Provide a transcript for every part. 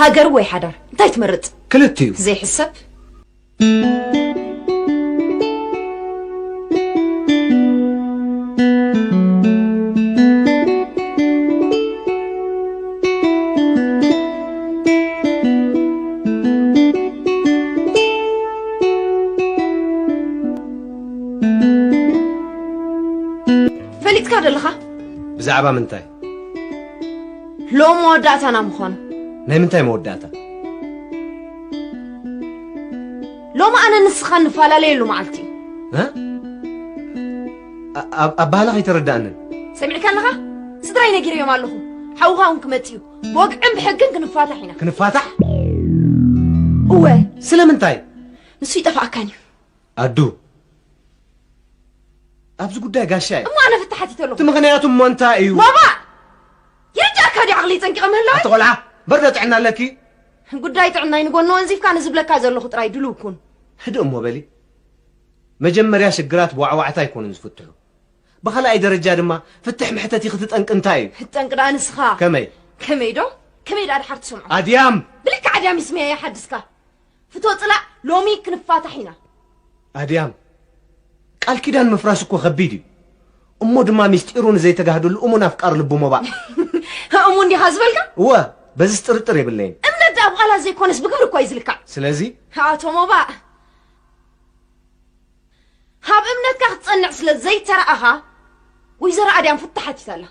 ሃገር ወይ ሓዳር እንታይ ትመርጽ? ክልቲኡ። ዘይሕሰብ። ፈሊጥካ ደለኻ? ብዛዕባ ምንታይ? ሎም መወዳእታና ምዃኑ። ናይ ምንታይ መወዳእታ? ሎም ኣነ ንስኻ እንፈላለየሉ መዓልቲ እዩ። እ? ኣ- ኣብ- ኣባህላ ከይተረዳእንን። ሰሚዕካ ኣለኻ? ስድራይ ነጊረዮም ኣለኹ። ሓውኻ እውን ክመጽእ እዩ። ብወግዕን ብሕግን ክንፋታሕ ኢና። ክንፋታሕ? እወ፣ ስለምንታይ? ንሱ ይጠፋኣካን እዩ። ኣዱ፣ ኣብዚ ጉዳይ ጋሻ እየ። እሞ ኣነ ፍታሓት ይተለኹ። እቲ ምኽንያቱ እሞ እንታይ እዩ? ሞባእ! ይርዳእካ ድዩ ዓቕሊ ጸንቂቐ ምህላወይ? ኣቲ ቆልዓ፣ በርዶ ጥዕና ኣለኪ? ጉዳይ ጥዕናይ ንጎኒ ወንዚፍካ ንዝብለካ ዘለኹ ጥራይ ድሉው ኩን። ህድእ እሞ በሊ። መጀመርያ ሽግራት ብዋዕዋዕታ ኣይኮኑን ዝፍትሑ። ብኻልኣይ ደረጃ ድማ ፍትሕ ምሕተት ክትጠንቂ እንታይ እዩ? ህጠንቂ ደኣ ንስኻ። ከመይ? ከመይ ዶ? ከመይ ደኣ ድሓር ትሰምዖ? ኣድያም! ብልክዕ ኣድያም ይስመያ ይሓድስካ። ፍቶ ጽላእ ሎሚ ክንፋታሕ ኢና። ኣድያም፣ ቃል ኪዳን ምፍራስ እኮ ከቢድ እዩ። እሞ ድማ ሚስጢሩ ንዘይተጋህደሉ እሙን ኣፍቃሪ ልቡ ሞባእ። እሙን ዲኻ ዝበልካ? እወ፣ በዚ ጥርጥር የብለይን። እምነት ደኣ ብቓላት ዘይኮነስ ብግብሪ እኮ እዩ ዝልካዕ። ስለዚ ኣቶ ሞባእ፣ ካብ እምነትካ ክትጸንዕ ስለ ዘይተረኣኻ ወይዘሮ ኣድያም ፍታሕ ሓቲታላ።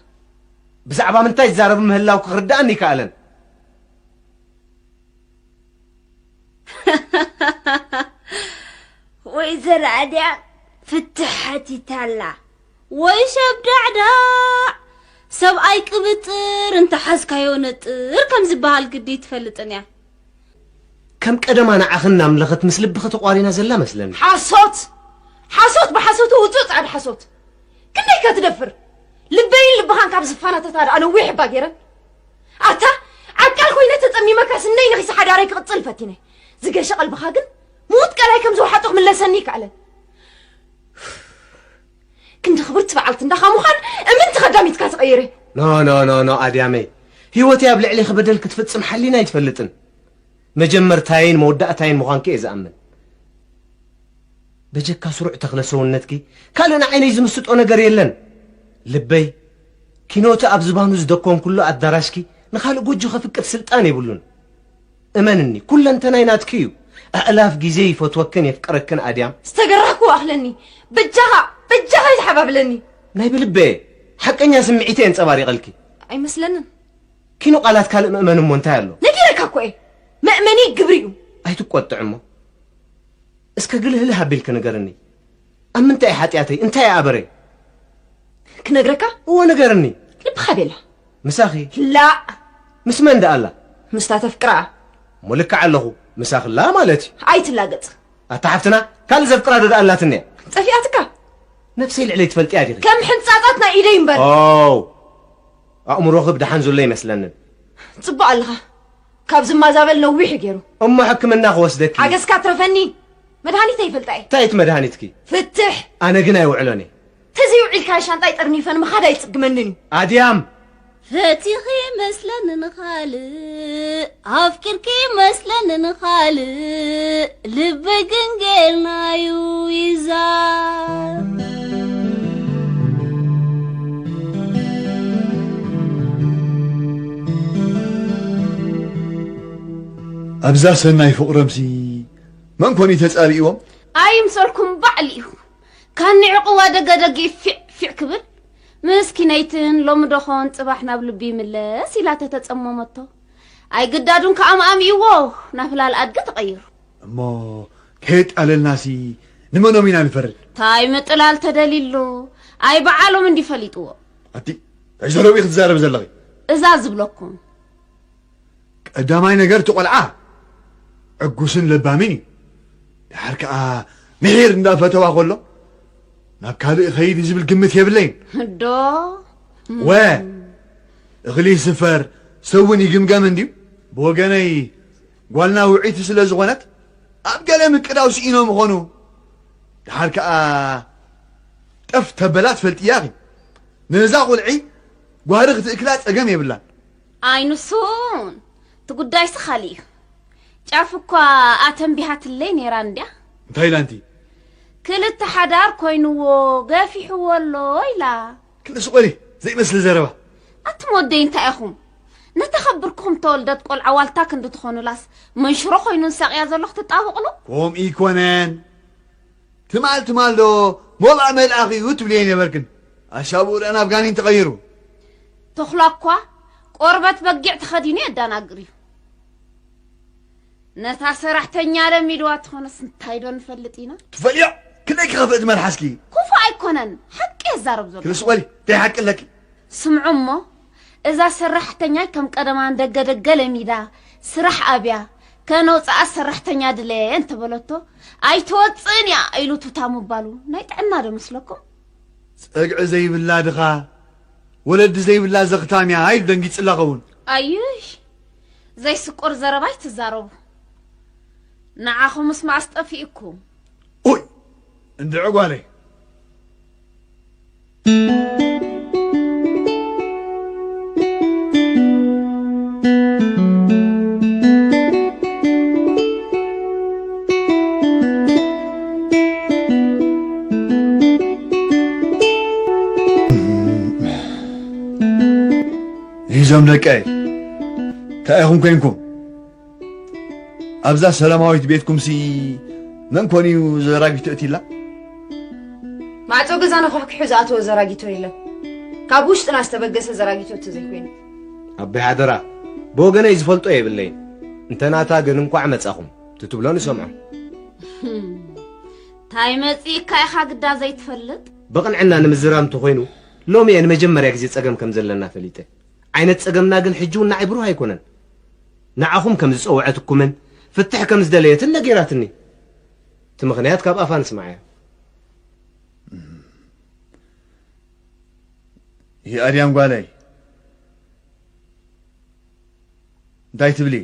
ብዛዕባ ምንታይ ዝዛረብ ምህላው ክርዳእኒ ይከኣለን። ወይዘሮ ኣድያም ፍትሕ ሓቲታላ። ወይ ሸብዳዕዳዕ ሰብኣይ ቅብጥር እንተሓዝካዮ ነጥር ከም ዝበሃል ግዲ ትፈልጥን እያ። ከም ቀደማ ንዓኺ እናምለኸት ምስ ልብኺ ተቋሪና ዘላ መስለኒ። ሓሶት! ሓሶት ብሓሶት ውጹእ ጻዕዳ ሓሶት። ክንደይ ከ ትደፍር? ልበይን ልብኻን ካብ ዝፋናተታ ደኣ ነዊሕ እባ ገይረን። ኣታ ዓቃል ኮይነ ተጸሚመካ ስነይ ነኺሰ ሓዳረይ ክቕጽል ፈቲነ። ዝገሸ ቀልብኻ ግን ምዉት ቀላይ ከም ዝወሓጦ ክምለሰኒ ይከኣለን። ክንዲ ክብርቲ በዓልቲ እንዳኻ ምዃን እምንቲ ከዳሚትካ ተቐይረ። ኖ ኖ ኖ ኖ ኣድያመይ፣ ህይወተይ ኣብ ልዕሌኺ በደል ክትፍጽም ሓሊና ኣይትፈልጥን። መጀመርታይን መወዳእታይን ምዃንኪ እየ ዝኣምን። በጀካ ስሩዕ ተኽለ ሰውነትኪ ካልእ ንዓይነይ ዝምስጦ ነገር የለን። ልበይ ኪኖቲ ኣብ ዝባኑ ዝደኮንኩሉ ኣዳራሽኪ ንኻልእ ጎጆ ከፍቅድ ስልጣን የብሉን። እመንኒ፣ ኩለንተናይ ናትኪ እዩ። ኣእላፍ ግዜ ይፈትወክን የፍቅረክን ኣድያም። ዝተገራህኩ ኣኽለኒ። በጃኻ፣ በጃኻ ይተሓባብለኒ። ናይ ብልበ ሓቀኛ ስምዒተይ የንጸባሪቐልኪ። ኣይመስለንን። ኪኖ ቃላት ካልእ ምእመን እሞ እንታይ ኣሎ? ነጊረካ እኮ እየ። መእመኒ ግብሪ እዩ። ኣይትቆጥዕ እሞ። እስከ ግልህልህ ኣቢልኪ ንገርኒ። ኣብ ምንታይ እየ ሓጢኣተይ? እንታይ እየ ኣበረይ? ክነግረካ? እወ ንገርኒ። ልብኻ ቤላ። ምሳኺ? ላእ። ምስ መን ደኣ ኣላ? ምስታ ተፍቅራ። እሞ ልክዕ ኣለኹ። ምሳኺ ኣላ ማለት እዩ። ኣይትላገጽ። ኣታ ሓፍትና፣ ካልእ ዘፍቅራ ዶ ደኣ ኣላትኒ እያ? ጠፊኣትካ? ነፍሰይ ልዕለይ ትፈልጥያ ዲኺ? ከም ሕንጻጻት ናይ ኢደይ እምበር። ኦው! ኣእምሮኺ ብደሓን ዘሎ ኣይመስለንን። ጽቡቕ ኣለኻ። ካብ ዝማዛበል ነዊሕ እዩ ገይሩ። እሞ ሕክምና ክወስደኪ። ሓገዝካ ትረፈኒ። መድሃኒተይ ይፈልጣ እየ። እንታይ እቲ መድሃኒትኪ? ፍትሕ። ኣነ ግን ኣይውዕሎን እየ። ተዘይውዒልካዮ ሻንጣይ ጠርኒፈ ንምኻድ ኣይጽግመንን እዩ። ኣድያም። ፈቲኺ መስለኒ ንኻልእ፣ ኣፍቂርኪ መስለኒ ንኻልእ፣ ልበይ ግን ጌርናዩ ይዛር። ኣብዛ ሰናይ ፍቕሮምሲ መን ኮን እዩ ተጻሊእዎም? ኣይምሰልኩም ባዕሉ እዩ። ካኒ ዕቑባ ደገደጊ ፊዕ ፊዕ ክብል፣ ምስኪነይትን ሎሚ ዶኾን ጽባሕ ናብ ልቢ ይምለስ ኢላ ተተጸመመቶ። ኣይግዳዱን ከኣ ኣምኢዎ ናብ ህላል ኣድጊ ተቐይሩ። እሞ ከየጣለልናሲ ንመኖም ኢና ንፈርድ? ታይ ምጥላል ተደልዩሉ? ኣይ በዓሎም እንዲ ፈሊጥዎ። ኣቲ እንታይ ዘረብ ኢኺ ትዛረቢ ዘለኺ? እዛ ዝብለኩም። ቀዳማይ ነገር እቲ ቆልዓ ዕጉስን ለባምን እዩ። ድሓር ከኣ ምሒር እንዳፈተዋ ከሎ ናብ ካልእ ይኸይድ እዩ ዝብል ግምት የብለይን። ዶ? ወ እኽሊ ይስፈር ሰብ እውን ይግምገም እንድዩ። ብወገነይ ጓልና ውዕይቲ ስለ ዝኾነት ኣብ ገለ ምቅዳው ስኢኖም ይኾኑ። ድሓር ከኣ ጠፍ ተበላ ትፈልጥያ ኢኺ። ነዛ ቁልዒ ጓህሪ ክትእክላ ጸገም የብላን። ኣይ ንሱን እቲ ጉዳይሲ ካልእ እዩ። ጫፍ እኳ ኣተንቢሃትለይ ነይራ እንድያ። እንታይ ኢላ እንቲ? ክልተ ሓዳር ኮይንዎ ገፊሕዎ ኣሎ ኢላ። ክልስ ቆሊ ዘይመስል ዘረባ። ኣቱም ወደይ እንታይ ኢኹም? ነታ ካብ ብርክኹም ተወልደት ቆልዓ ዋልታ ክንዲ ትኾኑላስ መንሽሮ ኮይኑ ንሳቕያ ዘሎ ክትጣበቕሉ? ከምኡ ይኮነን። ትማል ትማል ዶ ሞባእ መልኣኽ እዩ ትብልየን ነበርክን? ኣሻብኡ ደኣ ናብ ጋኔን ተቐይሩ። ተኹላ እኳ ቆርበት በጊዕ ተኸዲኑ የዳናግር እዩ። ነታ ሰራሕተኛ ለሚድዋ ትኾነስ እንታይ ዶ ንፈልጥ ኢና? ትፈልዮ? ክንደይ ክኸፍእ እቲ መልሓስኪ? ክፉእ ኣይኮነን፣ ሓቂ የዛርብ ዘሎ። ክልስ ቆሊ፣ እንታይ ሓቂ ኣለኪ? ስምዑ እሞ፣ እዛ ሰራሕተኛይ ከም ቀደማ ንደገ ደገ ለሚዳ፣ ስራሕ ኣብያ፣ ከነውፅኣ ሰራሕተኛ ድለ እንተበለቶ፣ ኣይትወፅእን እያ ኢሉ ቱታ ምባሉ ናይ ጥዕና ዶ መስለኩም? ጸግዒ ዘይብላ ድኻ፣ ወለዲ ዘይብላ ዘኽታም እያ ኢሉ ደንጊጽላ ኸውን። ኣይሽ፣ ዘይስቁር ዘረባ ኣይትዛረቡ። ንዓኹምስ መኣስ ጠፊእኩም? ኡይ፣ እንድዒ ጓለይ። እዞም ደቀይ፣ እንታይ ኢኹም ኮንኩም? ኣብዛ ሰላማዊት ቤትኩምሲ መን ኮን እዩ ዘራጊቶ እቲላ? ማዕጾ ገዛና ኳሕኲሑ ዝኣተወ ዘራጊቶ የለን። ካብ ውሽጥና ዝተበገሰ ዘራጊቶ እንተዘይኮይኑ። ኣቦይ ሓደራ፣ ብወገነይ ዝፈልጦ የብለይን። እንተ ናታ ግን እንኳዕ መጻኹም ትትብሎ ንሰምዖ። እንታይ መጺእካ ኢኻ ግዳ ዘይትፈልጥ? ብቕንዕና ንምዝራብ እንተኾይኑ፣ ሎሚ እየ ንመጀመርያ ግዜ ጸገም ከም ዘለና ፈሊጠ። ዓይነት ጸገምና ግን ሕጂ እውን ንዓይ ብሩህ ኣይኮነን። ንዓኹም ከም ዝጸውዐትኩምን ፍትሕ ከም ዝደለየትን ነጊራትኒ። እቲ ምኽንያት ካብ ኣፋ ንስማዓዮ። ይኣድያም ጓለይ፣ እንታይ ትብሊ?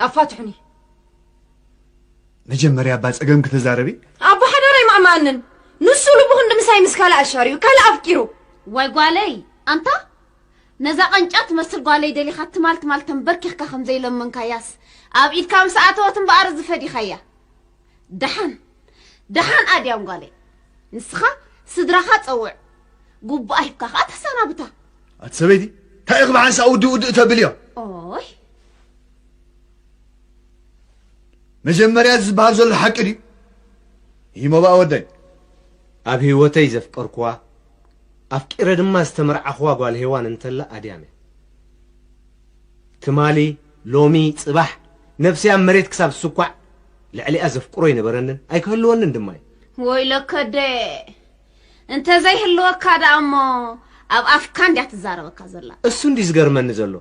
ኣፋትሑኒ። መጀመርያ እባ ጸገም ክተዛረቢ? ኣቦ ሓዳር ኣይማእማኣንን። ንሱ ልቡ ክንዲ ምሳይ ምስ ካልእ ኣሻርዩ፣ ካልእ ኣፍቂሩ። ዋይ ጓለይ፣ ኣንታ ነዛ ቀንጫ ትመስል ጓለይ ደሊኻ ትማል ትማል ተንበርኪኽካ ከም ዘይለመንካያስ፣ ኣብ ኢድካ ምስ ኣተወት እምበኣር እዚ ፈዲኻያ። ደሓን፣ ደሓን ኣድያም ጓለይ። ንስኻ ስድራኻ ጸውዕ፣ ጉቡኣ ሂብካ ኸኣ ተሰናብታ። ኣቲ ሰበይቲ፣ እንታይ ኢኺ ብሓንሳእ ውድእ ውድእ ተብልዮ? ኦይ። መጀመርያ እዚ ዝበሃል ዘሎ ሓቂ ድዩ? ይሞባእ ወደይ። ኣብ ህይወተይ ዘፍቀርኩዋ፣ ኣፍቂረ ድማ ዝተመርዓኹዋ ጓል ሄዋን እንተላ ኣድያም እያ። ትማሊ፣ ሎሚ፣ ጽባሕ፣ ነብሰይ ኣብ መሬት ክሳብ ዝስኳዕ፣ ልዕሊኣ ዘፍቅሮ ኣይነበረንን፣ ኣይክህልወንን ድማ እዩ። ወይለከ ኣደ፣ እንተዘይህልወካ ደኣ እሞ፣ ኣብ ኣፍካ እንድያ ትዛረበካ ዘላ። እሱ እንድዩ ዝገርመኒ ዘሎ።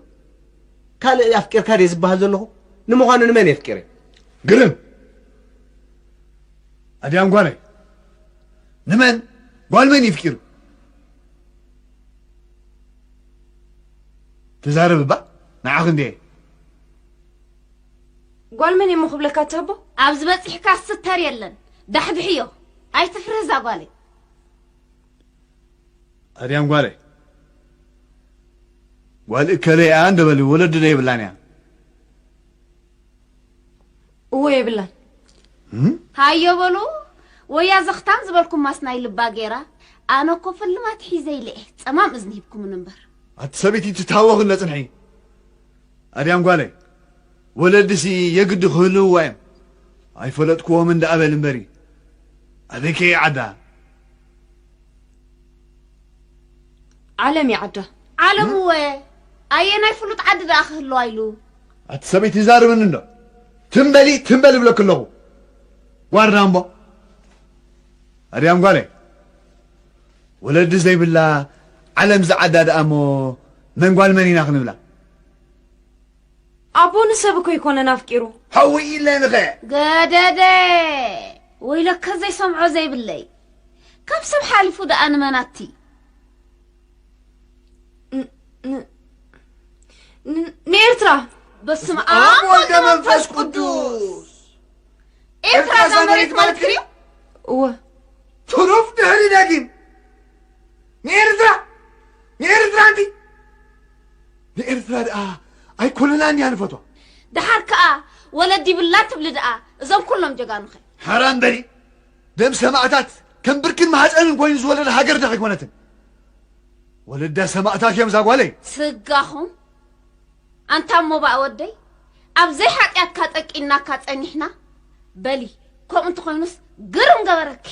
ካልእ ኣፍቂርካ ድየ ዝበሃል ዘለኹ? ንምዃኑ ንመን የፍቂረ? ግርም! ኣድያም ጓለይ፣ ንመን? ጓል መን ይፍቂሩ? ተዛረብ እባ፣ ንዓኺ እንድየ። ጓል መን እየ እሞ ክብለካ እተቦ? ኣብዚ በጺሕካ ስተር የለን። ዳሕድሕዮ። ኣይትፍርህ እዛ ጓለይ። ኣድያም ጓለይ፣ ጓል እከለ እያ እንደ በሊ ወለዲ ዶ የብላን እያ? እወ የብላን። እም? ሃዮ በሉ፣ ወያ ዘኽታም ዝበልኩማስ ናይ ልባ ገይራ። ኣነ እኮ ፍልማት ሒዘ ኢለ እየ ጸማም እዝኒ ሂብኩምን እምበር። ኣቲ ሰበይቲ ትታወኽለ ጽንሒ። ኣድያም ጓለይ፣ ወለድሲ የግዲ ክህልውዋ እዮም። ኣይፈለጥክዎምን ደኣ በል እምበሪ። ኣበይከ እየ ዓዳ? ዓለም እየ ዓዳ። ዓለም እወ፣ ኣየናይ ፍሉጥ ዓዲ ደኣ ክህልዋ ኢሉ? ኣቲ ሰበይቲ ዛርብኒ እንዶ። ትም በሊ፣ ትም በሊ እብለኪ ኣለኹ። ጓርዳ እምቦ። ኣድያም ጓለይ፣ ወለዲ ዘይብላ ዓለም ዝዓዳ ደኣ እሞ መን ጓል መን ኢና ክንብላ? ኣቦ ንሰብ እኮ ኣይኮነን ኣፍቂሩ። ሓዊ ኢለንኸ? ገደደ! ወይለከ ዘይሰምዖ ዘይብለይ። ካብ ሰብ ሓሊፉ ደኣ ንመናቲ? ን-፣ ን-፣ ን-፣ ንኤርትራ። በስመ ኣብ ወልደ መንፈስ ቅዱስ። ኤርትራ እዛ መሬት ማለት ድዩ? እወ። ትሩፍ ድሕሪ ደጊም። ንኤርትራ፣ ንኤርትራ ኣንቲ። ንኤርትራ ደኣ ኣይኮነናን እያ ንፈትዋ። ደሓር ከኣ ወለዲ ይብላን ትብሊ ደኣ እዞም ኩሎም ጀጋኑኸ። ሓራም በሊ። ደም ሰማእታት ከም ብርክን ማህፀንን ኮይኑ ዝወለደ ሃገር ዶ ኣይኮነትን? ወለዳ ሰማእታት እዮም እዛ ጓለይ። ስጋኹም ኣንታ እሞ ባእ ወደይ፣ ኣብ ዘይሓጢኣትካ ጠቂናካ ጸኒሕና። በሊ፣ ከምኡ እንተኾይኑስ ግርም ገበረኪ።